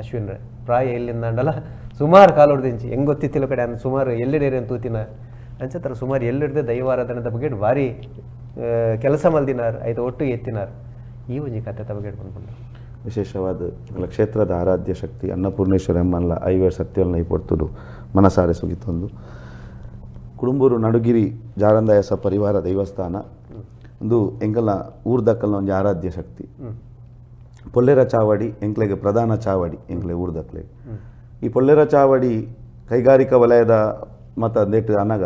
Ashwin ರೇ ಪ್ರಾಯ ಎಲ್ಲಿಂದಾಂಡಲ ಸುಮಾರು ಕಾಲೊಡ್ದಿಂಚಿ ಹೆಂಗ್ ಗೊತ್ತಿತ್ತಿಲ್ಲ ಕಡೆ ಅಂದ್ ಸುಮಾರು ಎಲ್ಲಿಡೇರಿ ತೂತಿನ ಅಂಚತ್ರ ಸುಮಾರು ಎಲ್ಲಿಡ್ದೆ ದೈವಾರಾಧನೆದ ಬಗ್ಗೆ ಭಾರಿ ಕೆಲಸ ಮಲ್ದಿನಾರ್ ಐತ ಒಟ್ಟು ಎತ್ತಿನಾರ್ ಈ ಒಂಜಿ ಕತೆ ಬಗ್ಗೆ ಬಂದ್ಕೊಂಡು. ವಿಶೇಷವಾದ ಕ್ಷೇತ್ರದ ಆರಾಧ್ಯ ಶಕ್ತಿ ಅನ್ನಪೂರ್ಣೇಶ್ವರಿ ಅಮ್ಮನ್ಲ ಐವೇರ್ ಸತ್ಯಲ್ನ ಈ ಪೊರ್ತುಡು ಮನಸಾರೆ ಸುಗಿತೊಂದು ಕುಡುಂಬೂರು ನಡುಗಿರಿ ಜಾರಂದಾಯಸ ಪರಿವಾರ ದೇವಸ್ಥಾನ ಒಂದು ಎಂಕಲ್ನ ಊರ್ದಕ್ಕಲ್ನ ಒಂಜಿ ಆರಾಧ್ಯ ಶಕ್ತಿ. ಪೊಲ್ಲೆರ ಚಾವಡಿ ಎಂಕ್ಲೆಗೆ ಪ್ರಧಾನ ಚಾವಡಿ ಎಂಕ್ಲೆ ಊರ್ದಕ್ಲೆಗೆ. ಈ ಪೊಲ್ಲೆರ ಚಾವಡಿ ಕೈಗಾರಿಕಾ ವಲಯದ ಮತ ನೆಟ್ ಅನಗ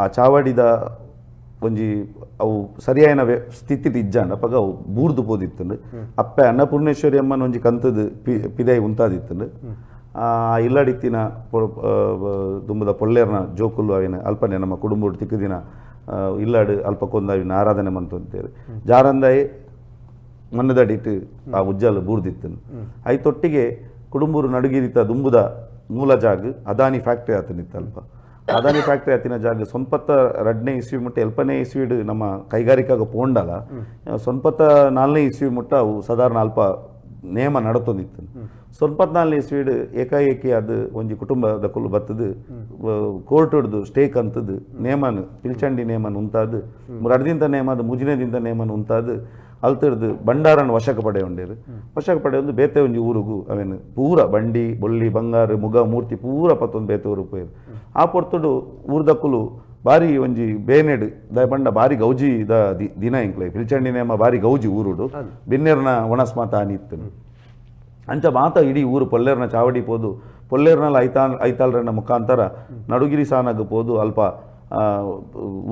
ಆ ಚಾವಡಿದ ಒಂಜಿ ಅವು ಸರಿಯಾಯಿನ ಸ್ಥಿತಿ ಇಜ್ಜಾಂಡ ಅಪಗ ಅವು ಬೂರ್ದು ಪೋದಿತ್ತಂಡು. ಅಪ್ಪೆ ಅನ್ನಪೂರ್ಣೇಶ್ವರಿ ಅಮ್ಮನ ಒಂಜಿ ಕಂತದ ಪಿದೈ ಉಂತಾದಿತ್ತಂಡು. ಆ ಇಲ್ಲಡಿತ್ತಿನ ದುಂಬುದ ಪೊಲ್ಲೇರ್ನ ಜೋಕುಲು ಅವಿನ ಅಲ್ಪನೆ ನಮ್ಮ ಕುಟುಂಬ ತಿಕ್ಕುದಿನ ಇಲ್ಲಾಡು ಅಲ್ಪ ಕೊಂದ ಅವಿನ ಆರಾಧನೆ ಮಂತಂತೇರು. ಜಾರಂದಾಯಿ ಮಣ್ಣದಡಿಟ್ಟು ಆ ಉಜ್ಜಲು ಬೂರ್ದಿತ್ತನು. ಐತೊಟ್ಟಿಗೆ ಕುಡುಂಬೂರು ನಡುಗಿರಿತ ದುಂಬುದ ಮೂಲ ಜಾಗ ಅದಾನಿ ಫ್ಯಾಕ್ಟ್ರಿ ಆತನಿತ್ತು. ಅಲ್ಪ ಅದಾನಿ ಫ್ಯಾಕ್ಟ್ರಿ ಆತಿನ ಜಾಗ ಸೊನ್ಪತ್ತ ರಡ್ನೇ ಇಸ್ವಿ ಮುಟ್ಟ ಎಲ್ಪನೇ ಇಸ್ವಿಡ್ ನಮ್ಮ ಕೈಗಾರಿಕಾಗ ಪೋಂಡಲ ಸೊನ್ಪತ್ತ ನಾಲ್ನೇ ಇಸ್ವಿ ಮುಟ್ಟ ಅವು ಸಾಧಾರಣ ಅಲ್ಪ ನೇಮ ನಡತೊಂದಿತ್ತು. ಸೊನ್ಪತ್ನಾಲ್ನೇ ಇಸ್ವಿಡ್ ಏಕಾಏಕಿ ಅದು ಒಂಜಿ ಕುಟುಂಬದ ಕುಲು ಬತ್ತದು ಕೋರ್ಟ್ ಹಿಡ್ದು ಸ್ಟೇಕ್ ಅಂತದ್ದು ನೇಮನ್ ಪಿಲ್ಚಂಡಿ ನೇಮನ್ ಉಂತಾದು ರಡ್ದಿಂತ ನೇಮ ಅದು ಮುಜಿನೇ ದಿಂತ ನೇಮನ್ ಉಂತಾದು ಅಲ್ತಿಡ್ದು ಬಂಡಾರನ ವಶಕ್ಕೆ ಪಡೆಯುಂಡೇರು. ವಶಕ್ಕೆ ಪಡೆಯೊಂದು ಬೇತೆ ಒಂಜಿ ಊರುಗು ಅವೇನು ಪೂರ ಬಂಡಿ ಬೊಳ್ಳಿ ಬಂಗಾರು ಮುಗ ಮೂರ್ತಿ ಪೂರ ಪತ್ತೊಂದು ಬೇತೆ ಊರು ಪೋಯರು. ಆ ಪೊರ್ತುಡು ಊರ್ದಕ್ಕುಲು ಬಾರಿ ಒಂಜಿ ಬೇನೆಡ್ ದಾಯ ಪಂಡ ಬಾರಿ ಗೌಜಿ the ದಿನ ಎಂಕ್ಲೆ ಪಿಲ್ಚಂಡಿ ನೇಮ ಬಾರಿ ಗೌಜಿ ಊರುಡು ಬಿನ್ನೆರ್ನ ಒಣಸ್ಮಾತ ಆನಿತ್ತು. ಅಂಚ ಮಾತ ಇಡೀ ಊರು ಪೊಲ್ಲೇರ್ನ ಚಾವಡಿ ಪೋದು ಪೊಲ್ಲೇರ್ನಲ್ಲಿ ಐತಾಳ್ರನ್ನ ಮುಖಾಂತರ ನಡುಗಿರಿ ಸಾನಗ್ ಪೋದು ಅಲ್ಪ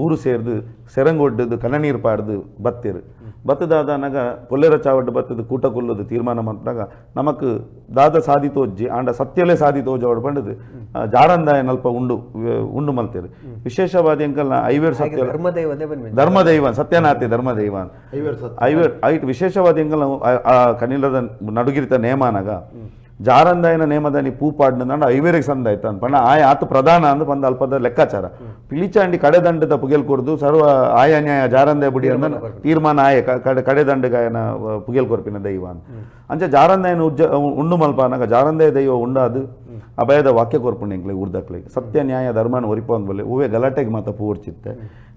ಊರು ಸೇರ್ದು ಸೆರಂಗೊಡ್ಡದು ಕಣ್ಣನೀರು ಪಾಡ್ದು ಬತ್ತಿರು. ಬತ್ತದಾದನಾಗ ಪೊಲ್ಲೇರ ಚಾವಡ್ಡು ಬತ್ತದು ಕೂಟ ಕೊಲ್ಲದು ತೀರ್ಮಾನ ಮಂತ್ನಾಗ ನಮಕ್ ದಾದ ಸಾಧಿತೋಜ್ಜಿ ಆಂಡ ಸತ್ಯಲೇ ಸಾಧಿತೋಜ್ ಪಂಡದು ಜಾರಂದಾಯನ ಅಲ್ಪ ಉಂಡು ಉಂಡು ಮಲ್ತೇರು. ವಿಶೇಷವಾದ ಎಂಕಲ್ನ ಐವೇರ್ ಸತ್ಯ ಧರ್ಮದೈವ ಸತ್ಯನಾಥಿ ಧರ್ಮದೈವ ಐವೇರ್ ಐಟ್ ವಿಶೇಷವಾದ ಎಂಕಲ್ನ ಆ ಕನಿಲದ ನಡುಗಿರಿತ ನೇಮನಾಗ ಜಾರಂದಾಯನ ನೇಮದಾನಿ ಪೂ ಪಾಡ್ನಂಡ ಐವೇರಿಗೆ ಸಂದ ಆಯ್ತು ಅಂತ ಪಂಡ ಆಯ ಆತ ಪ್ರಧಾನ ಅಂದ್ ಬಂದ ಅಲ್ಪದ ಲೆಕ್ಕಾಚಾರ. ಪಿಲಿಚಾಂಡಿ ಕಡೆದಂಡದ ಪುಗೆಲ್ ಕೊರ್ದು ಸರ್ವ ಆಯ ನ್ಯಾಯ ಜಾರಂದಾಯ ಬುಡಿ ಅಂದ ತೀರ್ಮಾನ ಆಯ ಕಡೆ ಕಡೆದಂಡಗಾಯನ ಪುಗೆಲ್ ಕೊರ್ಪಿನ ದೈವ ಅಂತ. ಅಂಚ ಜಾರಂದಾಯನ ಉಜ್ಜ ಉಂಡು ಮಲ್ಪನಾಗ ಜಾರಂದಾಯ ದೈವ ಉಂಡಾದು ಅಭಯದ ವಾಕ್ಯ ಕೊರ್ಪುಂಡು ಎಂಕ್ಲೆ ಊರ್ದಕ್ಲೆಗ್. ಸತ್ಯ ನ್ಯಾಯ ಧರ್ಮನ ಒರಿಪೊಂದ್ ಬಲ್ಲೆ ಹೂವೆ ಗಲಾಟೆಗೆ ಮಾತ ಪೂರ್ಚಿತ್ತೆ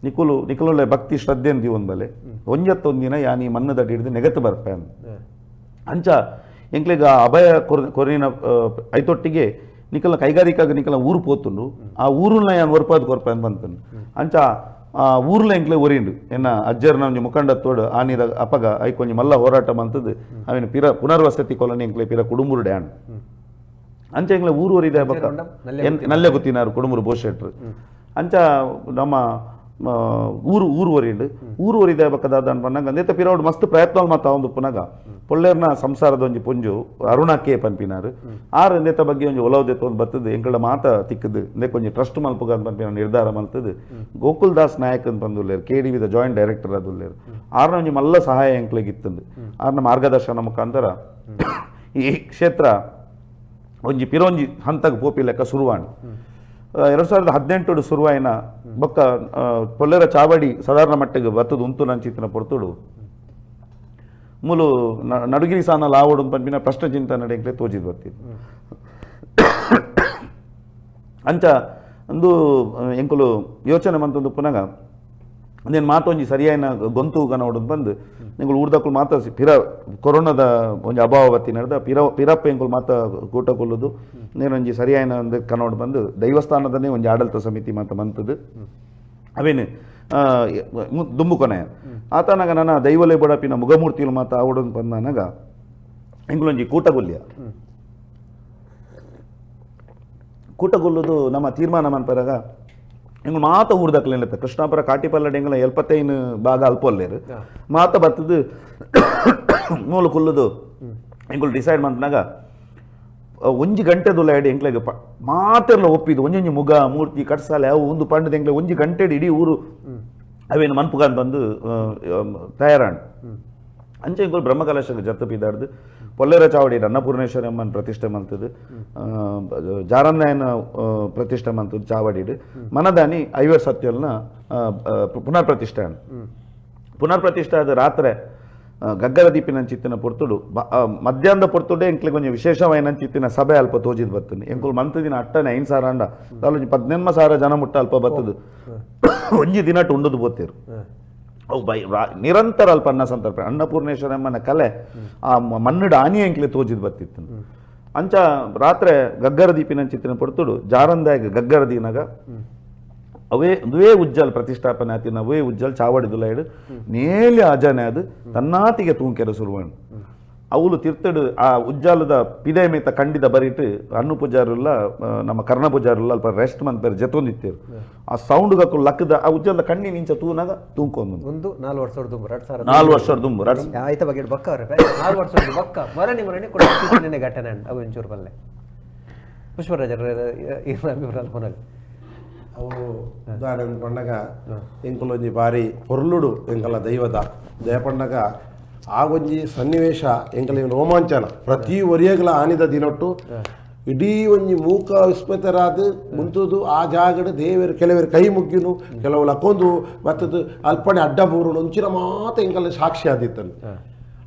ನಿಕುಲು ನಿಕುಲೊಳ್ಳೆ ಭಕ್ತಿ ಶ್ರದ್ಧೆ ಅಂದ್ ಬಲ್ಲೆ ಒಂಜತ್ತೊಂದಿನ ಯಾನಿ ಮಣ್ಣದಡಿ ಹಿಡಿದು ನೆಗತ್ತು ಬರ್ಪೆ ಅಂದ್. ಅಂಚ ಎಂಕ್ಲೆಗ್ ಆ ಅಭಯ ಕೊರಿನ ಐತೊಟ್ಟಿಗೆ ನಿಕಲ್ನ ಕೈಗಾರಿಕಾಗ ನಿಕಲ್ನ ಊರು ಪೋತುಂಡು ಆ ಊರುನ ಯಾನ್ ಒರ್ಪಾದ್ ಕೊರ್ಪೆ ಅಂದ್ ಬಂತುಂಡು. ಅಂಚ ಆ ಊರ್ಲ ಎಂಕ್ಲೆ ಒರಿಂಡು ಎನ್ನ ಅಜ್ಜರ್ನ ಒಂಜಿ ಮುಖಂಡತ್ವಡ್ ಆನಿದ ಅಪಗ ಐಕ್ ಒಂಜಿ ಮಲ್ಲ ಹೋರಾಟ ಮಂತದ್ದು ಅವಿನ ಪಿರ ಪುನರ್ವಸತಿ ಕೊಲನಿ ಎಂಕ್ಲೆ ಪಿರ ಕುಡುಂಬುರು ಡ್ಯಾನ್. ಅಂಚ ಎಂಕ್ಲೆ ಊರು ಒರಿದೆ ಬೊಕ್ಕ ನಲ್ಲೆ ಗೊತ್ತಿನಾರು ಕುಡುಂಬುರು ಬೋಶೆಟ್ರು. ಅಂಚ ನಮ್ಮ ಊರು ಊರು ಒರಿಂಡು ಊರು ಒರಿದೆ ಬೊಕ್ಕ ದಾದ ಪನ್ನಗ ಅಂದೇತ ಪಿರವಡ್ ಮಸ್ತ್ ಪ್ರಯತ್ನ ಮಾತ ಒಂದು ಪುನಗ ಪೊಲ್ಲೇರ್ನ ಸಂಸಾರದ ಒಂಜಿ ಪೊಂಜು ಅರುಣ ಕೆ ಪನ್ಪಿನಾರು ಆರು ಇಂದೇತ ಬಗ್ಗೆ ಒಂಜಿ ಒಲವು ಒಂದು ಬತ್ತದು ಎಂಕಳ ಮಾತ ತಿಕ್ಕದು ಇಂದಕ್ಕೆ ಒಂಜಿ ಟ್ರಸ್ಟ್ ಮಲ್ಪುಗ ಅಂತ ಪನ್ಪಿನ ನಿರ್ಧಾರ ಮಲ್ತದು ಗೋಕುಲ್ ದಾಸ್ ನಾಯಕ್ ಅಂತ ಬಂದುಲ್ಲೇರು ಕೆ ಡಿ ವಿದ ಜಾಯಿಂಟ್ ಡೈರೆಕ್ಟರ್ ಅದುಲ್ಲೇರು ಆರ್ನ ಒಂಜಿ ಮಲ್ಲ ಸಹಾಯ ಎಂಕ್ಲೆಗ್ ಇತ್ತಂದು ಆರ್ನ ಮಾರ್ಗದರ್ಶನ ಮುಖಾಂತರ ಈ ಕ್ಷೇತ್ರ ಒಂಜಿ ಪಿರೊಂಜಿ ಹಂತಗ್ ಪೋಪಿ ಲೆಕ್ಕ ಶುರುವಾಂಡ್. 2018 ಶುರುವಾಯಿನ ಬೊಕ್ಕ ಪೊಲ್ಲೇರ ಚಾವಡಿ ಸಾಧಾರಣ ಮಟ್ಟಿಗೆ ಬತ್ತದು ಉಂತು ನಂಚಿತ್ತಿನ ಪೊರ್ತುಡು ಮೂಲು ನಡುಗಿರಿ ಸಾನ ಲಾವಡು ಪನ್ಪಿನ ಪ್ರಶ್ನೆ ಚಿಂತನೆ ನಡೆಂಕ್ಲೆ ತೋಜಿದ್ ಬರ್ತಿತ್ತು. ಅಂಚ ಒಂದು ಎಂಕುಲು ಯೋಚನೆ ಮಂತೊಂದು ಪುನಗ ಅಂದೇನು ಮಾತೊಂಜಿ ಸರಿಯಾಯಿನ ಗೊಂತು ಕನೋಡು ಬಂದು ಎಂಕುಲು ಊರ್ದಕ್ಕುಲು ಮಾತ ಪಿರ ಕೊರೋನಾದ ಒಂಜಿ ಅಭಾವ ಬತ್ತಿ ನಡೆದ ಪಿರ ಪಿರಪ್ಪ ಎಂಕುಲು ಮಾತ ಕೂಟ ಕೊಲ್ಲುದು ನೇನೊಂಜಿ ಸರಿಯಾಯಿನ ಒಂದು ಕನೋಡು ಬಂದು ದೈವಸ್ಥಾನದನ್ನೇ ಒಂಜಿ ಆಡಳಿತ ಸಮಿತಿ ಮಾತ ಮಂತದ್ದು ಅವೇನು ದುಂಬು ಕೊನೆ ಆತನಾಗ ನನ್ನ ದೈವಲೆ ಬಡಪಿನ ಮುಗಮೂರ್ತಿಲು ಮಾತ ಆವಡೊಂದು ಬಂದನಾಗ ಎಂಕುಲೊಂಜಿ ಕೂಟಗುಲ್ಯ ಕೂಟಗುಲ್ಲುದು ನಮ್ಮ ತೀರ್ಮಾನ ಮನ್ಪರಾಗ ಎಂಗುಲು ಮಾತ ಊರ್ದಕ್ಲೇನಿತ್ತ ಕೃಷ್ಣಾಪುರ ಕಾಟಿಪಲ್ಲ ಎಂಗಲ 75 ಭಾಗ ಅಲ್ಪೊಲ್ಲೇರು ಮಾತ ಬತ್ತದು ಮೂಲು ಕುಲ್ಲುದು ಎಂಕುಲು ಡಿಸೈಡ್ ಮಂತನಾಗ ಒಂಜಿ ಗಂಟೆ ದುಲಾಡಿ ಎಂಕ್ಲೆಗ್ ಮಾತೆರ್ಲ ಒಪ್ಪಿದ್ದು ಒಂಜೊಂಜಿ ಮುಗ ಮೂರ್ತಿ ಕಟ್ಸಾಲೆ ಅವು ಒಂದು ಪಂಡದ ಎಂಕ್ಲೆ ಒಂಜಿ ಗಂಟೆ ಇಡೀ ಊರು ಅವೇನು ಮನ್ಪುಗಾನ್ ಬಂದು ತಯಾರಾಂಡ್. ಅಂಚೆ ಎಂಕುಲು ಬ್ರಹ್ಮಕಲಶಕ್ಕೆ ಜತ್ತು ಪಿದಾಡ್ದು ಪೊಲ್ಲೇರ ಚಾವಡಿ ಅನ್ನಪೂರ್ಣೇಶ್ವರಿ ಅಮ್ಮನ ಪ್ರತಿಷ್ಠೆ ಮಂತದ್ದು ಜಾರಂದಾಯನ ಪ್ರತಿಷ್ಠೆ ಮಂತದ್ದು ಚಾವಡಿಡ್ ಮನದಾನಿ ಐವರ್ ಸತ್ಯಲ್ನ ಪುನರ್ ಪ್ರತಿಷ್ಠೆ. ಪುನರ್ ಪ್ರತಿಷ್ಠೆ ಆದ ರಾತ್ರಿ ಗಗ್ಗರ ದೀಪಿನ ಚಿತ್ತಿನ ಪೊರ್ತುಡು ಮಧ್ಯಾಹ್ನದ ಪೊರ್ತುಡೆ ಎಂಕ್ಲೆ ಕೊಂಚ ವಿಶೇಷವಾಯಿನ ಚಿತ್ತಿನ ಸಭೆ ಅಲ್ಪ ತೋಜಿದ್ ಬರ್ತದೆ. ಎಂಕುಲು ಮಂತ್ ದಿನ ಅಟ್ಟನೆ 5,000 ಅಂಡ ದಾಲೊಂಜಿ 18,000 ಜನ ಮುಟ್ಟ ಅಲ್ಪ ಬರ್ತದೆ. ಒಂಜಿ ದಿನಟ್ ಉಂಡದು ಬೋತೇರು. ಅವು ಬೈ ನಿರಂತರ ಅಲ್ಪ ಅನ್ನ ಸಂತರ್ಪಣೆ ಅನ್ನಪೂರ್ಣೇಶ್ವರಮ್ಮನ ಕಲೆ ಆ ಮಣ್ಣುಡ ಆನಿ ಎಂಕ್ಲೆ ತೋಜಿದ್ ಬತ್ತಿತ್ತು. ಅಂಚ ರಾತ್ರೆ ಗಗ್ಗರ ದೀಪಿನ ಚಿತ್ತಿನ ಪೊರ್ತುಡು ಜಾರಂದಾಯಗ ಗಗ್ಗರ ದೀನಗ ಅವೇ ಒಂದುವೇ ಉಜ್ಜಲ್ ಪ್ರತಿಷ್ಠಾಪನೆ ಆತಿನ ಅವೇ ಉಜ್ಜಲ್ ಚಾವಡಿ ದುಲೈಡು ನೇಲಿ ಅಜನೆ ಅದು ತನ್ನಾತಿಗೆ ತೂಂಕೆರ ಸುರುವಣ್ ಅವಳು ತಿರ್ತಡು ಆ ಉಜ್ಜಾಲದ ಪಿದೆ ಮೇತ ಕಂಡಿದ ಬರಿಟ್ಟು ಅನ್ನು ಪೂಜಾರುಲ್ಲ ನಮ್ಮ ಕರ್ಣ ಪೂಜಾರುಲ್ಲ ಅಲ್ಪ ರೆಸ್ಟ್ ಮಂತ್ ಬೇರೆ ಜೆತೊಂದಿತ್ತೇರು. ಆ ಸೌಂಡ್ ಗಕ್ಕು ಲಕ್ಕದ ಆ ಉಜ್ಜಲದ ಕಣ್ಣಿ ನಿಂಚ ತೂನಾಗ ತೂಂಕೊಂದು ಒಂದು 4 ವರ್ಷ ದುಂಬು 4 ವರ್ಷ ದುಂಬು ಆಯ್ತ ಬಗ್ಗೆ ಬಕ್ಕ ಅವ್ರೆ 4 ವರ್ಷ ಬಕ್ಕ ಮರಣಿ ಮರಣಿ ಕೊಡ ಘಟನೆ ಅವು ಒಂಚೂರು ಬಲ್ಲೆ ಪುಷ್ಪರಾಜರ ಅಭಿಪ್ರಾಯ. ಅವು ಉದಾಹರಣೆ ಪಂಡಗ ಎಂಕುಲೊಂಜಿ ಬಾರಿ ಪೊರ್ಲುಡು ಎಂಕಲ ದೈವದ ದಯಪಂಡಗ ಆ ಒಂಜಿ ಸನ್ನಿವೇಶ ಎಂಕಲ ರೋಮಾಂಚನ ಪ್ರತಿ ಒರಿಯಗಲ ಆನಿದ ದಿನೊಟ್ಟು ಇಡೀ ಒಂಜಿ ಮೂಕ ವಿಸ್ಮಿತರಾದ ಮುಂತುದು ಆ ಜಾಗಡು ದೇವರು ಕೆಲವರು ಕೈ ಮುಗ್ಗಿನು ಕೆಲವು ಲಕ್ಕೊಂದು ಮತ್ತದು ಅಲ್ಪಣೆ ಅಡ್ಡ ಬೂರುನು ಒಂಚಿನ ಮಾತ ಎಂಕಲ ಸಾಕ್ಷಿ ಆದಿತ್ತನು.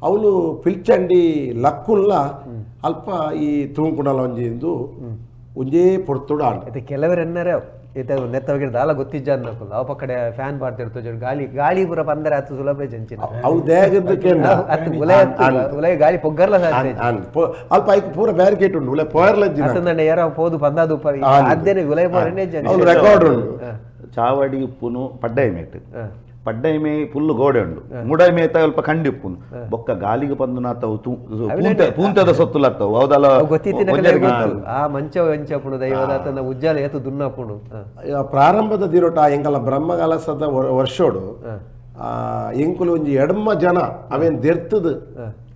ಅವಳು ಪಿಲ್ಚಂಡಿ ಲಕ್ಕುಲ್ಲ ಅಲ್ಪ ಈ ತೂಂಕುಣಲ ಒಂಜಿ ಇಂದು ಒಂಜೇ ಪೊರ್ತುಡು ಆಂಡ. ಕೆಲವರೆನ್ನರೇ ಇತ್ತ ನೆತ್ತವಾಗಿ ದಾಲ ಗೊತ್ತಿಜ್ಜ ಅನ್ನಕುಲ್ಲ ಅವ ಪಕ್ಕಡೆ ಫ್ಯಾನ್ ಬಾರ್ತಿರ್ತೋ ಗಾಳಿ ಗಾಳಿ ಪೂರ ಪಂದರೆ ಆತು ಸುಲಭ ಜಂಚಿನ ಅವು ದೇಗದಕ್ಕೆ ಅತ್ತು ಉಲಯ ಉಲಯ ಗಾಳಿ ಪೊಗ್ಗರ್ಲ ಸಾಧ್ಯ ಅಲ್ಪ ಐಕ್ ಪೂರ ಬ್ಯಾರಿಕೇಡ್ ಉಂಡು ಉಲಯ ಪೋಯರ್ಲ ಅತ್ತಂದಂಡ ಯಾರ ಪೋದು ಪಂದಾದು ಅದೇನೆ ಉಲಯ ಪೋರನೆ ಜಂಚಿ ರೆಕಾರ್ಡ್ ಉಂಡು. ಚಾವಡಿ ಉಪ್ಪುನು ಪಡ್ಡೈ ಮೇಟ್ ಪಡ್ಡೈ ಮೇ ಫುಲ್ಲು ಗೋಡೆ ಉಂಡು ಮುಡೈ ಮೇತ ಅಲ್ಪ ಕಂಡಿ ಉಪ್ಪುನು ಬೊಕ್ಕ ಗಾಲಿಗೆ ಪಂದು ನಾತವು ಪೂಂತದ ಸೊತ್ತುಲತ್ತವು ಹೌದಲ್ಲ ಗೊತ್ತಿತ್ತಿನ ಆ ಮಂಚ ವಂಚಪುಣು ದೈವದ ತನ್ನ ಉಜ್ಜಾಲ ಏತು ದುನ್ನಪುಣು. ಪ್ರಾರಂಭದ ದಿನೊಟ ಎಂಕಲ ಬ್ರಹ್ಮಕಲಸದ ವರ್ಷೋಡು ಎಂಕುಲು ಒಂಜಿ ಎಡ್ಮ ಜನ ಅವೇನ್ ದೆರ್ತದು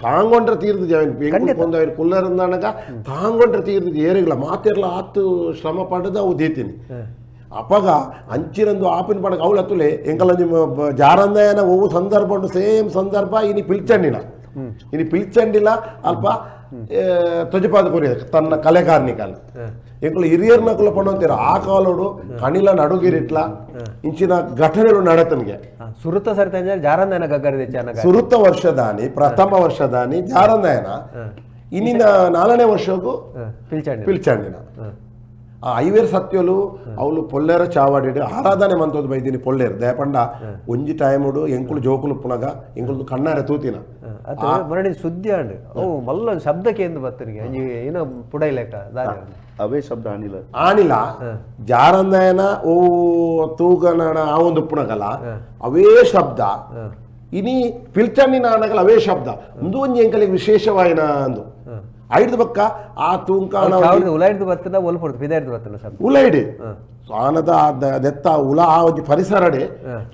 ತಾಂಗೊಂಡ್ರೆ ತೀರ್ದು ಅವೇನ್ ಕೊಂದು ಅವೇನು ಕುಲ್ಲರಂದಾನಗ ತಾಂಗೊಂಡ್ರೆ ತೀರ್ದು ಏರಿಗಳ ಮಾತೆರ್ಲ ಆತು ಶ್ರಮ ಪಡೆದು ಅವು ದೇತೀನಿ. ಅಪಗ ಅಂಚಿನಂದು ಆಪಿನ ಪಡಕ ಅವಳು ಅತ್ತುಲೆ ಎಂಕಲ ನಿಮ್ಮ ಜಾರಂದಯನ ಒವು ಸಂದರ್ಭ ಉಂಟು ಸೇಮ್ ಸಂದರ್ಭ ಇನಿ ಪಿಲ್ಚಂಡಿನ ಇನಿ ಪಿಲ್ಚಂಡಿಲ ಅಲ್ಪ ತೊಜಪಾದ ಕೊರಿಯ ತನ್ನ ಕಲೆಕಾರ್ನಿಕಲ್ ಎಂಕುಲು ಹಿರಿಯರ್ನಕುಲ ಪಂಡಂತೀರ ಆ ಕಾಲೋಡು ಕಣಿಲ ನಡುಗಿರಿಟ್ಲ ಇಂಚಿನ ಘಟನೆಗಳು ನಡತನಿಗೆ. ಸುರುತ ಸರಿತ ಜಾರಂದಯನ ಗಗ್ಗರ ಸುರುತ ವರ್ಷದಾನಿ ಪ್ರಥಮ ವರ್ಷದಾನಿ ಜಾರಂದಯನ ಇನ್ನಿನ 4ನೇ ವರ್ಷಕ್ಕೂ ಪಿಲ್ಚಂಡಿನ ಆ ಐವೇರ್ ಸತ್ಯಲು ಅವಳು ಪೊಲ್ಲೇರ ಚಾವಾಡಿ ಆರಾಧನೆ ಮಂತದ್ದು ಬೈದಿನಿ ಪೊಲ್ಲೇರು ದಯಪಂಡ ಒಂಜಿ ಟೈಮುಡು ಎಂಕುಲು ಜೋಕುಲು ಪುನಗ ಎಂಕುಲು ಕಣ್ಣಾರೆ ತೂತಿನ ಮರಳಿ ಸುದ್ದಿ ಆಂಡ್ ಓ ಮಲ್ಲ ಶಬ್ದಕ್ಕೆ ಎಂದು ಬತ್ತನಿಗೆ ಅಂಜಿ ಏನೋ ಪುಡೈಲೇಕ ಅವೇ ಶಬ್ದ ಆನಿಲ ಆನಿಲ ಜಾರಂದಯನ ಓ ತೂಗನ ಆ ಒಂದು ಪುಣಗಲ ಅವೇ ಶಬ್ದ ಇನಿ ಪಿಲ್ಚಣ್ಣಿನ ಆನಗಲ ಅವೇ ಶಬ್ದ ಒಂದು ಒಂಜಿ ಎಂಕಲಿಗೆ ವಿಶೇಷವಾಯಿನ ಅಂದು ಐದು ಬಕ್ಕ ಆ ತೂಂಕಾಣ ಉಲಾಯ್ದು ಬರ್ತದ ಒಲ್ಪೊಡ್ದು ಪಿದಾಯ್ದು ಬರ್ತದ ಶಬ್ದ ಉಲೈಡಿ ಸಾನದ ದೆತ್ತ ಉಲ ಆ ಒಂಜಿ ಪರಿಸರಡೆ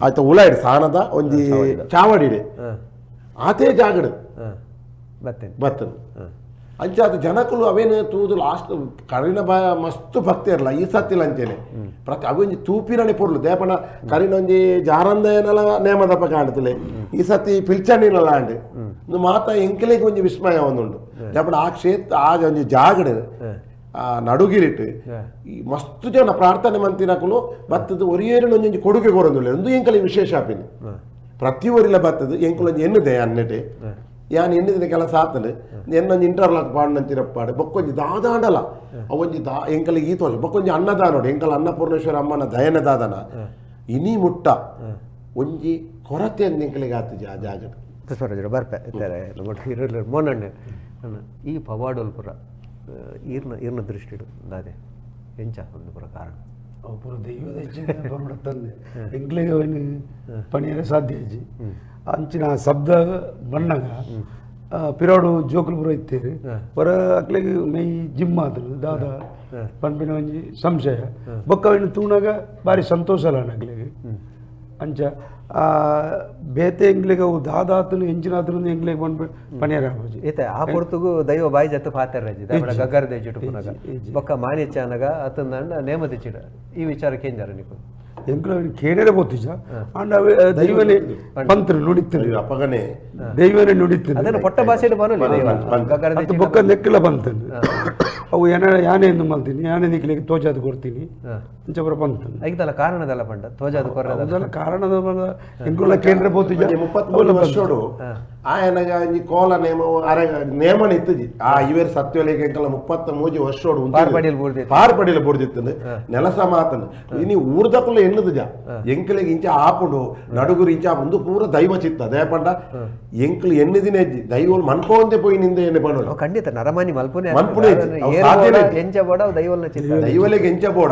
ಆಯ್ತು ಉಲೈಡ್ ಸಾನದ ಒಂಜಿ ಚಾವಡಿಡೆ ಆತೇ ಜಾಗಡು ಬರ್ತೇನೆ ಬರ್ತದೆ ಅಂಚಾದ ಜನಕುಲು ಅವೇನು ತೂದು ಲಾಸ್ಟ್ ಕರಿನ ಬ ಮಸ್ತ್ ಭಕ್ತಿ ಇರಲ್ಲ ಈ ಸತ್ತಿಲ್ಲ ಅಂಚೇನೆ ಪ್ರತಿ ಅವೊಂಜಿ ತೂಪಿನಣೆ ಪೊರ್ಲು ದೇಪಣ ಕರಿನೊಂಜಿ ಜಾರಂದಯನಲ ನೇಮದಪ್ಪ ಕಾಣ್ತಲೆ ಈ ಸತಿ ಪಿಲ್ಚಣ್ಣಿನಲ ಅಂಡ್ ಮಾತ ಎಂಕಲಿಗೆ ಒಂಜಿ ವಿಸ್ಮಯ ಒಂದುಂಡು ದೇಪಣ ಆ ಕ್ಷೇತ್ರ ಆ ಒಂಜಿ ಜಾಗಡು ಆ ನಡುಗಿರಿಟ್ಟು ಈ ಮಸ್ತ್ ಜನ ಪ್ರಾರ್ಥನೆ ಮಂತಿನಕುಲು ಬತ್ತದ ಒರಿಯೇರಿನ ಒಂಜೊಂಜಿ ಕೊಡುಗೆ ಕೊರೊಂದುಲ್ಲ ಒಂದು ಎಂಕಲಿ ವಿಶೇಷ ಆಪಿನಿ ಪ್ರತಿ ಒರಿಲ ಬತ್ತದ ಎಂಕುಲೊಂಜಿ ಎನ್ನುದೆ ಅನ್ನೆಟೆ ಯಾನ್ ಎನ್ನಿದಿನ ಕೆಲಸ ಆತನು ಎನ್ನೊಂಜಿ ಇಂಟರ್ಲಾಕ್ ಪಾಡ್ನಂತಿರಪ್ಪಾಡು ಬೊಕ್ಕೊಂಜಿ ದಾದಾಂಡಲ ಅವೊಂಜಿ ದಾ ಎಂಕಲಿಗೆ ಈ ತೋಜ ಬೊಕ್ಕೊಂಜಿ ಅನ್ನದಾನೋಡು ಎಂಕಲ ಅನ್ನಪೂರ್ಣೇಶ್ವರ ಅಮ್ಮನ ದಯನ ದಾದನ ಇನಿ ಮುಟ್ಟ ಒಂಜಿ ಕೊರತೆ ಅಂದ್ ಎಂಕಲಿಗೆ ಆತಜಿ ಆ ಜಾಗ ಪುಷ್ಪರಾಜರು ಬರ್ಪೆ ಇದ್ದಾರೆ ಮೋನಣ್ಣೆ ಈ ಪವಾಡೋಲ್ಪುರ ಈರ್ನ ಈರ್ನ ದೃಷ್ಟಿಡು ದಾದೆ ಎಂಚ ಒಂದು ಪುರ ಕಾರಣ ಅವು ಪೂರ ದೈವದ ಹೆಚ್ಚಿನ ಬರೋಡ ತಂದೆ ಎಂಕ್ಲೆಗೆ ಅವನು ಪಣಿಯರೆ ಸಾಧ್ಯ ಇಜ್ಜಿ ಅಂಚಿನ ಶಬ್ದ ಬಣ್ಣಗ ಪಿರೋಡು ಜೋಕುಲು ಪೂರ ಇತ್ತೇರು ಹೊರ ಅಕ್ಲೆಗ್ ಮೈ ಜಿಮ್ ಆತನು ದಾದ ಪನ್ಪಿನ ಒಂಜಿ ಸಂಶಯ ಬೊಕ್ಕ ಅವಿನ ತೂನಾಗ ಭಾರಿ ಸಂತೋಷ ಅಲ್ಲ ಅಕ್ಲೆಗ್ ಅಂಚ ಬೇತೆ ಎಂಗ್ಲಿಗೆ ಅವು ದಾದಾತನು ಎಂಚಿನಾತನು ಎಂಗ್ಲಿಗೆ ಬಂದು ಪಣಿಯರ ಆಪುಜಿ ಈತ ಆ ಪೊರ್ತುಗು ದೈವ ಬಾಯಿ ಜತ್ತು ಪಾತೆರ ಗಗ್ಗರ ದೇಜಿಟ್ಟು ಪುನಗ ಬೊಕ್ಕ ಮಾನಿಚ್ಚಾನಗ ಅತಂದಂಡ ನೇಮ ದಿಚ್ಚಿಡ ಈ ವಿಚಾರಕ್ಕೆ ಏನ್ ಜರ ನಿಕು ಎಂಕ್ಲು ಅವನು ಕೇಳರೆ ಬೋತಿಜ ಅಂಡ್ ಅವೇ ದೈವನೇ ಪಂತ್ರ ನುಡಿತನು ಅಪಗನೆ ದೈವನೇ ನುಡಿತನು ಅದನ್ನು ಪೊಟ್ಟ ಭಾಷೆಡ್ ಬರಲಿ ಗಗ್ಗರ ಅದು ಬೊಕ್ಕ ನೆಕ್ಕಲ ಬಂತನು ಅವು ಏನ ಯಾನೆ ಎಂದು ಮಲ್ತೀನಿ ಯಾನೆ ನಿಕ್ಲಿಗೆ ತೋಜಾದ ಕೊಡ್ತೀನಿ ಅಂಚ ಪೂರ ಬಂತನು ಐದಲ್ಲ ಕಾರಣದಲ್ಲ ಪಂಡ ತೋಜಾದ ಕೊರ್ರದ ಅದೆಲ್ಲ ಕಾರಣದ ಎಂಕುಲ ಕೇಂದ್ರ ಬೋತಿಜ 33 ವರ್ಷೋಡು ಆಯನಗ ಒಂಜಿ ಕೋಲ ನೇಮ ಅರೆ ನೇಮನ ಇತ್ತುಜಿ ಆ ಇವೇರ್ ಸತ್ಯೊಲಿಗೆ ಎಂಕಲ 33 ವರ್ಷೋಡು ಪಾರ್ಪಡಿಲ ಬೂರ್ದಿತ್ತು ನೆಲಸ ಮಾತನು ಇನಿ ಊರ್ದಕುಲು ಎನ್ನುದುಜ ಎಂಕಲಿಗೆ ಇಂಚ ಆಪುಂಡು ನಡುಗುರು ಇಂಚ ಆಪುಂಡು ಪೂರ ದೈವ ಚಿತ್ತ ದಯಪಂಡ ಎಂಕಲು ಎನ್ನಿದಿನ ಹೆಜ್ಜಿ ದೈವಲು ಮನ್ಪೋಂದೆ ಪೋಯಿ ನಿಂದ ಎಣ್ಣೆ ಪಂಡು ಖಂಡಿತ ನರಮಾನಿ ಮಲ್ಪುನೆ ಮಲ್ಪುನೆ ಎಂಚ ಬೋಡ ದೈವಲ್ನ ಚಿತ್ತ ದೈವಲೆಗೆ ಎಂಚ ಬೋಡ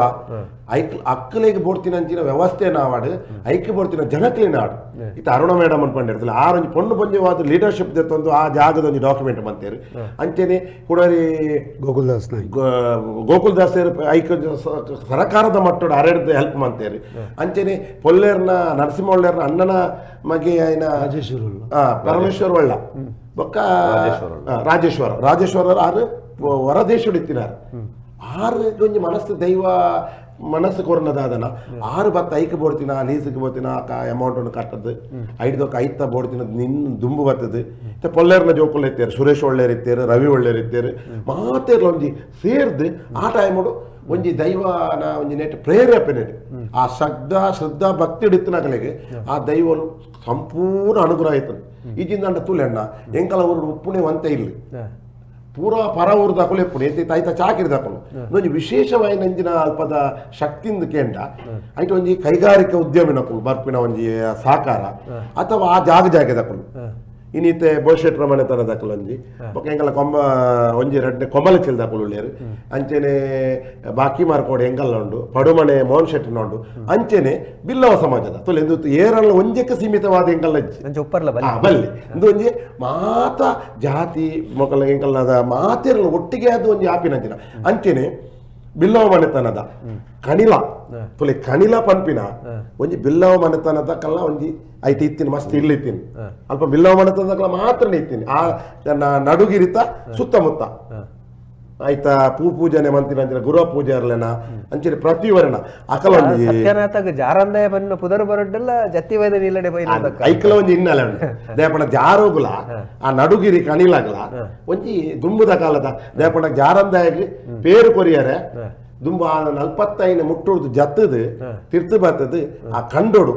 ಐಕ್ ಅಕ್ಕಲೆಗೆ ಬೋಡ್ತಿನ ಅಂಚಿನ ವ್ಯವಸ್ಥೆ ನಾವಾಡು ಐಕ್ ಬೋಡ್ತಿನ ಜನಕ್ಲೆ ನಾಡು ಇತ್ತ ಅರುಣ ಮೇಡಮ್ ಅನ್ಕೊಂಡಿರ್ತಿಲ್ಲ ಆರೊಂಜಿ ಪೊಣ್ಣು ಪೊಂಜವಾದ ಲೀಡರ್ಶಿಪ್ ತಂದು ಆ ಜಾಗದ ಒಂದು ಡಾಕ್ಯುಮೆಂಟ್ ಮಂತೇರು ಅಂಚೆನೆ ಕುಡರಿ ಗೋಕುಲ್ದಾಸ್ ನಾಯ್ಕ ಗೋಕುಲ್ದಾಸ್ ಐಕ್ ಸರಕಾರದ ಮಟ್ಟದ ಅರೆಡ್ದು ಹೆಲ್ಪ್ ಮಂತೇರು ಅಂಚೆನೆ ಪೊಲ್ಲೇರ್ನ ನರಸಿಂಹೊಳ್ಳೇರ್ನ ಅಣ್ಣನ ಮಗೆ ಆಯ್ನ ರಾಜೇಶ್ವರ ಪರಮೇಶ್ವರ ಒಳ್ಳ ಬೊಕ್ಕ ರಾಜೇಶ್ವರ ರಾಜೇಶ್ವರ ಆರು ಹೊರದೇಶಡು ಇತ್ತಿನಾರು ಆರು ಒಂಜಿ ಮನಸ್ಸು ದೈವ ಮನಸ್ಸು ಕೊರ್ನದಾದನ 6 ಬತ್ತ ಐಕ್ ಬೋಡ್ತಿನ ಲೀಸಿಗೆ ಬೋಡ್ತಿನ ಅಮೌಂಟ್ ಕಟ್ಟದ್ದು ಐದಕ್ಕೆ ಐತ ಬೋಡ್ತಿನ ನಿನ್ನ ದುಂಬು ಬರ್ತದೆ ಮತ್ತೆ ಪೊಲ್ಲೇರ್ನ ಜೋಕುಲ್ ಇತ್ತೇರು ಸುರೇಶ್ ಒಳ್ಳೇರು ಇತ್ತೇರು ರವಿ ಒಳ್ಳೇರು ಇತ್ತೇರು ಮಾತೇರ್ಲ ಒಂಜಿ ಸೇರ್ದು ಆ ಟೈಮುಡು ಒಂಜಿ ದೈವನ ಒಂಜಿ ನೆಟ್ ಪ್ರೇರೇಪಣೆ ಆ ಶ್ರದ್ಧಾ ಶ್ರದ್ಧಾ ಭಕ್ತಿ ಹಿಡಿತನಾಗಲಿಗೆ ಆ ದೈವನು ಸಂಪೂರ್ಣ ಅನುಗ್ರಹ ಆಯ್ತದೆ ಈಜಿಂದ ತುಲೆಣ್ಣ ಎಂಕಲ ಊರು ಉಪ್ಪುಣೆ ವಂತೆ ಇಲ್ಲಿ ಪೂರಾ ಪರ ಊರು ದಾಖಲೆ ಎಪ್ಪುಡು ಏತಿ ತಾಯ್ತ ಚಾಕಿರಿ ದಾಖಲು ಒಂಜಿ ವಿಶೇಷವಾಗಿ ನಂಜಿನ ಅಲ್ಪದ ಶಕ್ತಿಂದ ಕೇಂದ್ರ ಐಟ್ ಒಂಜಿ ಕೈಗಾರಿಕಾ ಉದ್ಯಮಿನಕುಲು ಬರ್ಪಿನ ಒಂಜಿ ಸಹಕಾರ ಅಥವಾ ಆ ಜಾಗ ಜಾಗ ದಾಖಲು ಇನ್ನಿತ್ತೆ ಬೋಶೆಟ್ರ ಮನೆತನ ದಾಖಲು ಒಂಜಿ ಬೊಕ್ಕ ಎಂಕಲ ಕೊಂಬ ಒಂಜಿ ರಡ್ಡೆ ಕೊಮಲ ಚಿಲ್ ದಾಖಲು ಉಳ್ಳೇರು ಅಂಚೆನೆ ಬಾಕಿ ಮಾರ್ಕೋಡು ಎಂಕಲ್ಲ ಉಂಡು ಪಡುಮನೆ ಮೋಹನ್ ಶೆಟ್ಟನ ಉಂಡು ಅಂಚೆನೆ ಬಿಲ್ಲವ ಸಮಾಜದ ತುಲೆ ಎಂದು ಏರಲ್ಲ ಒಂಜಕ್ಕೆ ಸೀಮಿತವಾದ ಎಂಕಲ್ಲ ಬಲ್ಲಿ ಇಂದು ಒಂಜಿ ಮಾತ ಜಾತಿ ಮೊಕಲ ಎಂಕಲ್ನದ ಮಾತೇರಲ್ಲ ಒಟ್ಟಿಗೆ ಅದು ಒಂಜಿ ಆಪಿನಂಚಿನ ಅಂಚೆನೆ ಬಿಲ್ಲವ ಮನೆತನದ ಕಣಿಲ ತುಲೆ ಕಣಿಲ ಪನ್ಪಿನ ಒಂಜಿ ಬಿಲ್ಲವ ಮನೆತನದ ಕಲ್ಲ ಒಂಜಿ ಐತಿ ಇತ್ತೀನಿ ಮಸ್ತ್ ಇಲ್ಲಿ ಇತ್ತೀನಿ ಅಲ್ಪ ಬಿಲ್ಲವ ಮನೆತನದ ಕಲ್ಲ ಮಾತ್ರನೇ ಇತ್ತೀನಿ ಆ ನಡುಗಿರಿತ ಸುತ್ತಮುತ್ತ ಆಯ್ತಾ ಪೂ ಪೂಜನೆ ಮಂತಿನ ಅಂಚಿನ ಗುರುವ ಪೂಜೆ ಇರ್ಲೇನ ಅಂಚಿನ ಪ್ರತಿವರಣ ಅಕಲ ಒಂಜಿ ಸತ್ಯನಾಥಗ ಜಾರಂದಯ ಬನ್ನ ಪುದರ್ ಬರಡ್ಡಲ್ಲ ಜತ್ತಿ ವೈದ ನಿಲ್ಲಡೆ ಬೈಲ ಐಕಲ ಒಂಜಿ ಇನ್ನಲ್ಲ ದೇಪಣ ಜಾರೋಗುಲ ಆ ನಡುಗಿರಿ ಕಣಿಲಾಗಲ ಒಂಜಿ ದುಂಬುದ ಕಾಲದ ದೇಪಣ ಜಾರಂದಾಯಗ್ ಪೇರು ಕೊರಿಯರೆ ದುಂಬು ಆ 45 ಮುಟ್ಟುಡ್ದು ಜತ್ತದು ತಿರ್ತು ಬರ್ತದೆ ಆ ಕಂಡೋಡು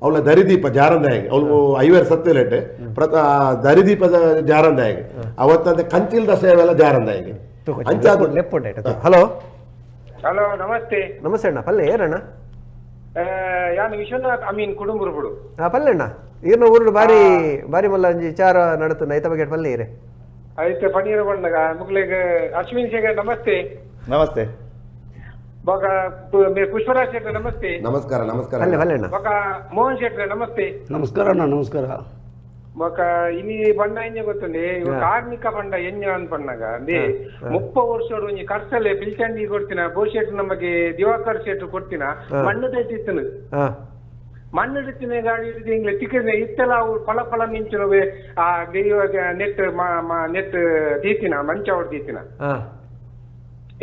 ಅವಳ ದರಿದೀಪ ಜಾರಂದಾಯಗ್ ಅವಳು 50 ಸತ್ತಲೇಟೆ ಪ್ರತ ದರಿದೀಪದ ಜಾರಂದಾಯಗ್ ಅವತ್ತಂತೆ ಕಂಚಿಲ್ದ ಸೇವೆಲ್ಲ ಜಾರಂದಾಯಗ್. ಹಲೋ ಹಲೋ ನಮಸ್ತೆ. ನಮಸ್ತೆ ಅಣ್ಣ. ಪಲ್ಲೆ ಏನಣ್ಣ? ಯಾನು ವಿಶ್ವನಾಥ್ ಅಮೀನ್ ಕುಡುಂಬುರುಬುಡು. ಹಾ ಪಲ್ಲೆ ಅಣ್ಣ, ಈರ್ನ ಊರು ಬಾರಿ ಬಾರಿ ಮಲ್ಲ ಒಂಜಿ ವಿಚಾರ ನಡತು ಐತ ಬಗ್ಗೆ ಪಲ್ಲೆ ಇರೆ ಐತೆ ಪನೀರ್ ಬಂದಾಗ ಮುಗ್ಲೆಗ್ ಅಶ್ವಿನ್ ಶೇಖರ್ ನಮಸ್ತೆ. ನಮಸ್ತೆ. ಬೊಕ ಪುಷ್ಪರಾಜ್ ಶೆಟ್ರೆ ನಮಸ್ತೆ. ನಮಸ್ಕಾರ ನಮಸ್ಕಾರ. ಪಲ್ಲೆ ಪಲ್ಲೆ ಅಣ್ಣ. ಬೊಕ ಮೋಹನ್ ಶೆಟ್ರೆ ನಮಸ್ತೆ. ನಮಸ್ಕಾರ ಅಣ್ಣ. ನಮಸ್ಕಾರ. ಬೊಕ ಇನಿ ಬಣ್ಣ ಎಂಜ ಗೊತ್ತುಂಡೆ ಕಾರ್ಮಿಕ ಬಣ್ಣ ಎಂಜ ಅನ್ಪಣ್ಣಾಗ ಅಂದೇ 30 ವರ್ಷೋಡು ಒಂಜಿ ಕರ್ಸಲೆ ಬಿಲ್ಚಂಡಿ ಕೊಡ್ತೀನ ಬೋಶೆಟ್ ನಮಗೆ ದಿವಾಕರ್ ಶೆಟ್ರು ಕೊಡ್ತೀನ ಮಣ್ಣು ತಟ್ಟಿತ್ತನು ಮಣ್ಣು ಹಿಡಿತಿನ ಗಾಡಿ ಹಿಡಿದು ಹಿಂಗ್ಲೆ ತಿಕ್ಕಿನ ಇತ್ತೆಲ್ಲ ಅವು ಫಲ ಫಲ ಮಿಂಚಿನವೆ ಆ ದೈವ ನೆಟ್ ನೆಟ್ ದೀತಿನ ಮಂಚ ಹೊಡ್ ದೀತಿನ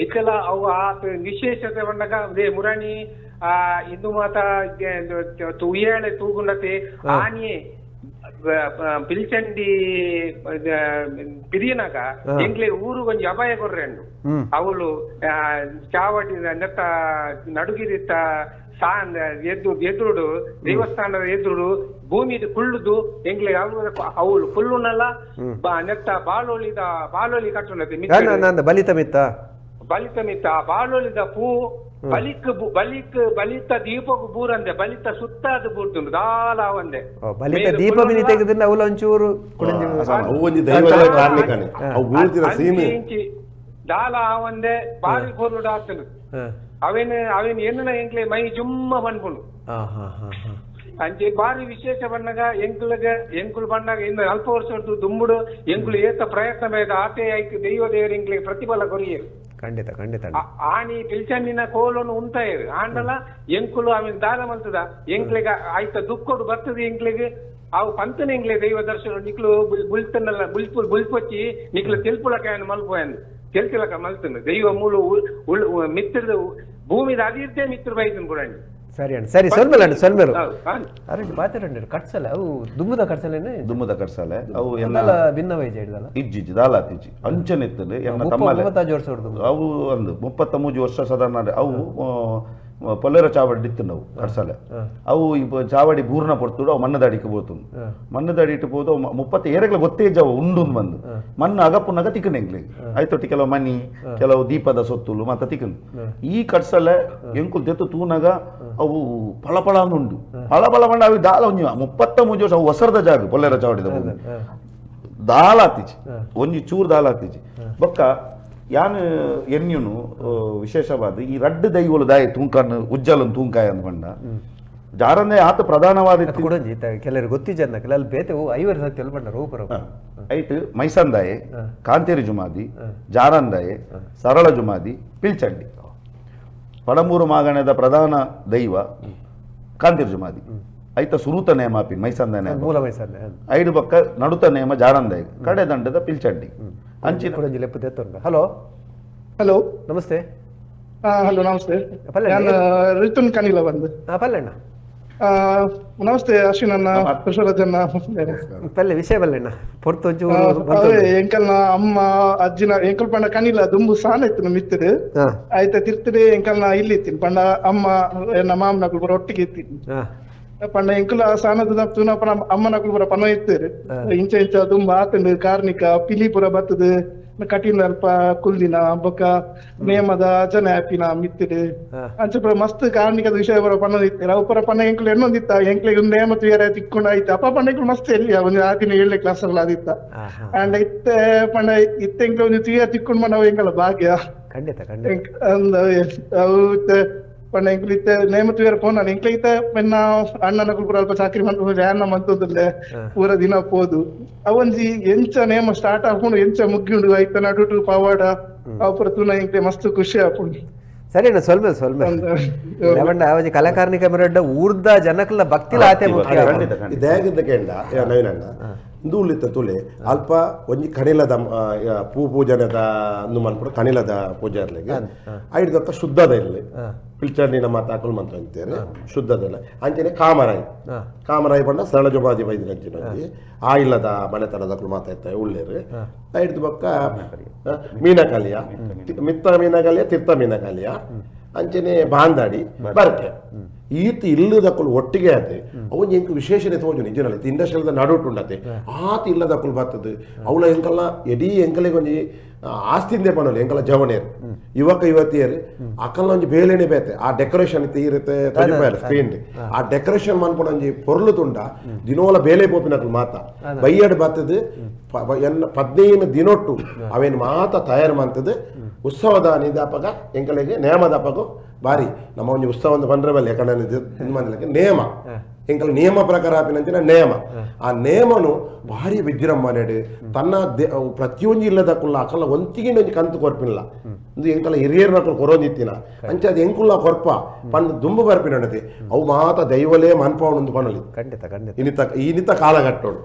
ಇತ್ತೆಲ್ಲ ಅವು ಆ ವಿಶೇಷತೆ ಬಂದಾಗ ಅದೇ ಮುರಾಣಿ ಆ ಇಂದು ಮಾತ ಉಯ್ಯಾಳೆ ತೂಗುಂಡತೆ ಆನಿಯೇ ಪಿಲ್ಚಂಡಿ ಪಿರಿಯನಾಗ ಎಂಗ್ಲೆ ಊರು ಒಂಜಿ ಅಪಾಯ ಕೊರ್ರೆಂಡು ಅವಳು ಚಾವಡಿ ನೆತ್ತ ನಡುಗಿರಿತ್ತ ಸಾ ಎದ್ದು ಎದುರುಡು ದೇವಸ್ಥಾನದ ಎದುರುಡು ಭೂಮಿ ಕುಳ್ಳುದು ಎಂಗ್ಲೆ ಅವಳು ಕುಳ್ಳುನಲ್ಲ ನೆತ್ತ ಬಾಳೋಳಿದ ಬಾಳೋಳಿ ಕಟ್ಟುನತೆ ಬಲಿತ ಮಿತ್ತ ಬಲಿತ ಮಿತ್ತ ಆ ಬಾಳೋಳಿದ ಪೂ ಬಲಿಕ್ ಬಲಿಕ್ ಬಲಿತ ದೀಪಕ್ಕೂ ಬೂರಂದೆ ಬಲಿತ ಸುತ್ತ ಅದು ಬೂರ್ತುಂಡು ದಾಲ ಒಂದೆ ಬಲಿತ ದೀಪ ಮಿನಿ ತೆಗೆದಿಲ್ಲ ಅವಲ ಒಂಚೂರು ದಾಲ ಒಂದೆ ಬಾರಿ ಪೊರ್ಲುಡು ಆತನು ಅವೇನು ಅವೇನು ಎನ್ನ ಎಂಕ್ಲೆ ಮೈ ಜುಮ್ಮ ಬಂದ್ಪುಂಡು ಅಂಚೆ ಬಾರಿ ವಿಶೇಷ ಬಣ್ಣಗ ಎಂಕುಲಗ ಎಂಕುಲು ಬಣ್ಣಗ ಇನ್ನು ಅಲ್ಪ ವರ್ಷ ದುಂಬುಡು ಎಂಕುಲು ಏತ ಪ್ರಯತ್ನ ಬೇದ ಆತೆ ಐಕ್ ದೈವ ದೇವರು ಎಂಕ್ಲಿಗೆ ಪ್ರತಿಫಲ ಕೊರಿಯರು. ಖಂಡಿತ ಖಂಡಿತ. ಆನಿ ಪಿಲ್ಚಂಡಿನ ಕೋಲನ್ನು ಉಂತಾಯರು ಆಂಡಲ ಎಂಕುಲು ಆಮೇಲೆ ದಾನ ಮಂತದ ಎಂಕ್ಲಿಗೆ ಆಯ್ತ ದುಕ್ಕೊಡು ಬರ್ತದೆ ಎಂಕ್ಲಿಗೆ ಅವು ಪಂತನ ಎಂಕ್ಲೆ ದೈವ ದರ್ಶನ ನಿಕ್ಲು ಬುಲ್ತನ್ನಲ್ಲ ಬುಲ್ಪು ಬುಲ್ಪೊಚ್ಚಿ ನಿಕ್ಲು ತೆಲ್ಪುಲಕ ಮಲ್ಪೋಯಂದು ತೆಲ್ತಿಲಕ ಮಲ್ತನ ದೈವ ಮೂಲು ಮಿತ್ರದ ಭೂಮಿದ ಅದಿರ್ತೆ ಮಿತ್ರ ಬೈತನ್ ಬುಡಂಡಿ. ಸರಿ ಅಣ್ಣ ಸರಿ ಸೊಲ್ಮೇಲೆ ಅಣ್ಣ ಸೊಲ್ಮೇಲು ಅರೆ ಪಾತೆರಂಡಿ ಕಟ್ಸಲ್ಲ ಅವು ದುಂಬುದ ಕಟ್ಸಲೇನೆ ದುಂಬುದ ಕಟ್ಸಲೆ ಅವು ಎಲ್ಲ ಭಿನ್ನವೈಜ ಹಿಡ್ದಲ್ಲ ಇಜ್ಜಿ ಇಜ್ಜಿ ದಾಲ ಇಜ್ಜಿ ಅಂಚನೆ ಇತ್ತದು ಎನ್ನ ತಮ್ಮಲೆ 35 ವರ್ಷ ಅವು ಒಂದು 33 ವರ್ಷ ಸಾಧಾರಣ ಅವು ಪೊಲ್ಲೆರ ಚಾವಡಿ ಇತ್ತು ನಾವು ಕಡ್ಸಲೆ ಅವು ಈ ಚಾವಡಿ ಬೂರ್ನ ಪೊರ್ತುಡು ಅವು ಮಣ್ಣದ ಅಡಿಕೆ ಪೋತುಂಡು. ಮಣ್ಣದ ಅಡಿಟ್ಟು ಪೋದು ಅವು 30 ಏರೆಗ್ಲ ಗೊತ್ತೇ ಇಜ್ಜವು ಉಂಡು ಬಂದು ಮಣ್ಣು ಅಗಪುನಗ ತಿಕ್ಕಂಡು ಎಂಗ್ಲಿಗೆ ಆಯ್ತೊಟ್ಟಿ ಕೆಲವು ಮನಿ ಕೆಲವು ದೀಪದ ಸೊತ್ತುಲು ಮತ್ತೆ ತಿಕ್ಕಂಡು. ಈ ಕಡ್ಸಲೆ ಎಂಕುಲು ದೆತ್ತು ತೂನಗ ಅವು ಫಳ ಫಳ ಉಂಡು, ಫಳ ಫಳ ಪಂಡ ಅವು ದಾಲ ಒಂಜಿ 33 ವರ್ಷ ಅವು ಒಸರದ ಜಾಗ ಪೊಲ್ಲೆರ ಚಾವಡಿದ ಭೂಮಿ ದಾಲ ಆತಿಜಿ, ಒಂಜಿ ಚೂರು ದಾಲ ಆತಿಜಿ. ಬೊಕ್ಕ ಯಾನ್ ಎನ್ಯುನು ವಿಶೇಷವಾದ ಈ ರಡ್ಡು ದೈವಲು ದಾಯಿ ತೂಂಕನ್ ಉಜ್ಜಲನ್ ತೂಂಕಾಯ ಅಂದ್ಕೊಂಡ ಜಾರಂದೆ ಆತ ಪ್ರಧಾನವಾದ ಕುಡಂಜಿ ಕೆಲವರು ಗೊತ್ತಿಜನ್ನ ಅಲ್ಲಿ ಬೇತೆ 50 ಸತ್ಯ ಬಂಡ ರೂಪರ ಐಟ್ ಮೈಸಂದಾಯೆ, ಕಾಂತೇರಿ ಜುಮಾದಿ, ಜಾರಂದಾಯೆ, ಸರಳ ಜುಮಾದಿ, ಪಿಲ್ಚಂಡಿ. ಪಡಮೂರು ಮಾಗಣದ ಪ್ರಧಾನ ದೈವ ಕಾಂತೇರಿ ಜುಮಾದಿ. ಐತ ಸುರೂತ ನೇಮ ಆಪಿನ್ ಮೈಸಂದ ನೇಮ ಮೂಲ ಮೈಸಂದ ಐಡು ಬಕ್ಕ ನಡುತ ನೇಮ ಜಾರಂದಾಯ, ಕಡೆ ದಂಡದ ಪಿಲ್ಚಂಡಿ. ಅಂಚಿನ ಕುಡಂಜಿ ಲೆಪ್ಪು ತೆತ್ತೊಂಡ. ಹಲೋ ಹಲೋ ನಮಸ್ತೆ. ಹಲೋ ನಮಸ್ತೆ, ನಾನು ರಿತುನ್ ಕನಿಲ ಬಂದು. ಪಲ್ಲೆಣ್ಣ ನಮಸ್ತೆ ಅಶ್ವಿನ್ ಅಣ್ಣ, ಪುಷ್ಪರಾಜಣ್ಣ. ಪಲ್ಲೆ ವಿಷಯ ಬಲ್ಲೆಣ್ಣ ಪೊರ್ತೊಂಚು ಎಂಕಲ್ನ ಅಮ್ಮ ಅಜ್ಜಿನ ಎಂಕಲ್ ಪಂಡ ಕನಿಲ ದುಂಬು ಸಾಲ ಇತ್ತು ಮಿತ್ತದು ಆಯ್ತಾ ತಿರ್ತದೆ. ಎಂಕಲ್ನ ಇಲ್ಲಿ ಇತ್ತೀನಿ ಪಂಡ ಅಮ್ಮ ಎನ್ನ ಮಾಮನಕುಲು ಪೂರ ಒಟ್ಟಿಗೆ ಇತ್ತೀನಿ ಪಂಡ ಎಂಕುಲ ಸಾನದ ತೂನಪನ ಅಮ್ಮನಕುಲು ಪೂರ ಪನ ಇತ್ತೇರು ಇಂಚ ಇಂಚ ದುಂಬು ಆತಂಡು ಕಾರ್ನಿಕ ಪಿಲಿ ಪೂರ ಬತ್ತದು ಕಟೀಲ್ ಅಲ್ಪ ಕುಲ್ದಿನ ಬೊಕ್ಕ ನೇಮದ ಜನ ಆಪಿನ ಮಿತ್ತಿಡು ಅಂಚ ಪೂರ ಮಸ್ತ್ ಕಾರ್ಣಿಕದ ವಿಷಯ ಪೂರ ಪನ್ನೊಂದಿತ್ತೆರ್. ಅವು ಪೂರ ಪನ್ನ ಎಂಕುಲು ಎನ್ನೊಂದಿತ್ತ ಎಂಕ್ಲೆಗ್ ನೇಮ ತೂಯರೆ ತಿಕ್ಕೊಂಡ ಆಯ್ತು. ಅಪ್ಪ ಪಂಡ ಎಂಕುಲು ಮಸ್ತ್ ಎಲ್ಲಿ ಒಂಜಿ ಆ ದಿನ 7ನೇ ಕ್ಲಾಸ್ ಎಲ್ಲ ಆದಿತ್ತ. ಅಂಡ್ ಇತ್ತೆ ಪಂಡ ಇತ್ತೆ ಎಂಕ್ಲೆ ಒಂಜಿ ತೂಯರೆ ತಿಕ್ಕೊಂಡು ಪಂಡ ಅವು ಎಂಕಲ ಭಾಗ್ಯ. ಖಂಡಿತ ಖಂಡಿತ. ಅವು ಇತ್ತೆ ಪಂಡ ಎಂಕುಲು ಇತ್ತೆ ನೇಮ ತೂಯರೆ ಪೋನ ಎಂಕ್ಲೆ ಇತ್ತೆ ಮೆನ್ನ ಅಣ್ಣನಕುಲು ಪೂರ ಅಲ್ಪ ಚಾಕ್ರಿ ಮಂತು ವ್ಯಾನ್ ಮಂತೊಂದುಲ್ಲೆ ಪೂರ ದಿನ ಪೋದು. ಅವೊಂಜಿ ಎಂಚ ನೇಮ ಸ್ಟಾರ್ಟ್ ಆಪುಂಡು ಎಂಚ ಮುಗ್ಗಿಂಡು ಐತ ನಡುಟು ಪವಾಡ ಅವು ಪೂರ ತೂನ ಎಂಕ್ಲೆ ಮಸ್ತ್ ಖುಷಿ ಆಪುಂಡು. ಸರಿ ಅಣ್ಣ, ಸೊಲ್ಮೆ ಸೊಲ್ಮೆ ಲೆವಂಡ ಅವಜಿ ಕಲಾಕಾರ್ನಿಕ ಮಿರಡ್ಡ ಊರ್ದ ಜನಕ್ಲ ಭಕ್ತಿಲ ಆತೆ ಮುಖ್ಯ. ದಯಾಗಿದ್ದ ಕೇಂಡ ನವೀನಣ್ಣ ಇಂದು ಉಳ್ಳಿತ್ತ ತುಲೆ ಅಲ್ಪ ಒಂಜಿ ಕಣಿಲದ ಪೂ ಪೂಜನದ ಅಂದು ಮನ್ಪುಡು ಕಣಿಲದ ಪೂಜಾರ್ಲಿಗೆ ಐಡ್ದಕ್ಕ ಶುದ್ಧದ ಇಲ್ಲಿ ಪಿಲ್ಚಂಡಿನ ಮಾತಾಕುಲು ಮಂತ ಅಂತಾರೆ ಶುದ್ಧದಲ್ಲ. ಅಂಚನೆ ಕಾಮರಾಯಿ ಕಾಮರಾಯಿ ಪಂಡ ಸರಳ ಜುಮಾದಿ ಬೈದಿನ ಅಂಚಿನ ಆ ಇಲ್ಲದ ಮನೆತನದಕ್ಕಲು ಮಾತಾಡ್ತಾರೆ ಉಳ್ಳೇರು. ಐಡ್ದು ಬೊಕ್ಕ ಮೀನಕಾಲಿಯ ಮಿತ್ತ ಮೀನಕಾಲಿಯ ತಿರ್ತ ಮೀನಕಾಲಿಯ ಅಂಚನೆ ಬಾಂದಾಡಿ ಬರ್ಕೆ ಈತ ಇಲ್ಲದಕ್ಕಲು ಒಟ್ಟಿಗೆ ಆತೆ ಅವು ಎಂಕ್ ವಿಶೇಷಣೆ ತೋಜು ನಿಜನಲ್ಲಿ ಇಂಡಸ್ಟ್ರಿಯಲ್ದ ನಡುಟುಂಡತೆ ಆತ ಇಲ್ಲದಕ್ಕಲು ಬರ್ತದೆ. ಅವಳ ಎಂಕಲ್ಲ ಎಡೀ ಎಂಕಲಿಗೆ ಒಂಜಿ ಆಸ್ತಿಂದೆ ಪನೋಲಿ ಎಂಕಲ ಜವನೇರು ಯುವಕ ಯುವತಿಯರು ಅಕಲ್ಲ ಒಂಜಿ ಬೇಲೆನೆ ಬೇತೆ ಆ ಡೆಕೋರೇಷನ್ ಇರುತ್ತೆ ಸ್ಕ್ರೀನ್ ಆ ಡೆಕೋರೇಷನ್ ಮನ್ಪುನ ಒಂಜಿ ಪೊರ್ಲು ತುಂಡ ದಿನೋಲ ಬೇಲೆ ಪೋಪಿನಕಲು ಮಾತ ಬೈಯಡ್ ಬರ್ತದೆ. ಎನ್ನ 15 ದಿನೊಟ್ಟು ಅವೇನು ಮಾತ ತಯಾರು ಮಂತದ್ದು ಉತ್ಸವದ ನಿದಾಪಕ ಎಂಕಲಿಗೆ ನೇಮದಪಕ ಬಾರಿ ನಮ್ಮ ಒಂಜಿ ಉತ್ಸವ ಒಂದು ಬಂದ್ರೆ ಬಲ್ಲಿ ಯಾಕಂದ್ರೆ ನೇಮ ಎಂಕಲ್ ನಿಯಮ ಪ್ರಕಾರ ಆಪಿನಂಚಿನ ನೇಮ ಆ ನೇಮನು ಭಾರಿ ವಿಜೃಂಭಣೆಡ್ ತನ್ನ ಪ್ರತಿಯೊಂಜಿ ಇಲ್ಲದಕ್ಕುಲ್ಲ ಅಕಲ್ಲ ಒಂತಿಗಿನ ಒಂಜಿ ಕಂತು ಕೊರ್ಪಿಲ್ಲ ಇಂದು ಎಂಕಲ ಹಿರಿಯರ್ನಕುಲು ಕೊರೋಂದಿತ್ತಿನ ಅಂಚೆ ಅದು ಎಂಕುಲ್ಲ ಕೊರ್ಪ ಪಂದ್ ದುಂಬು ಬರ್ಪಿನಂಡತಿ ಅವು ಮಾತ ದೈವಲೇ ಮನ್ಪವನೊಂದು ಪನಲಿ ಖಂಡಿತ ಖಂಡಿತ ಇನ್ನಿತ ಈನಿತ ಕಾಲಘಟ್ಟೋಡು.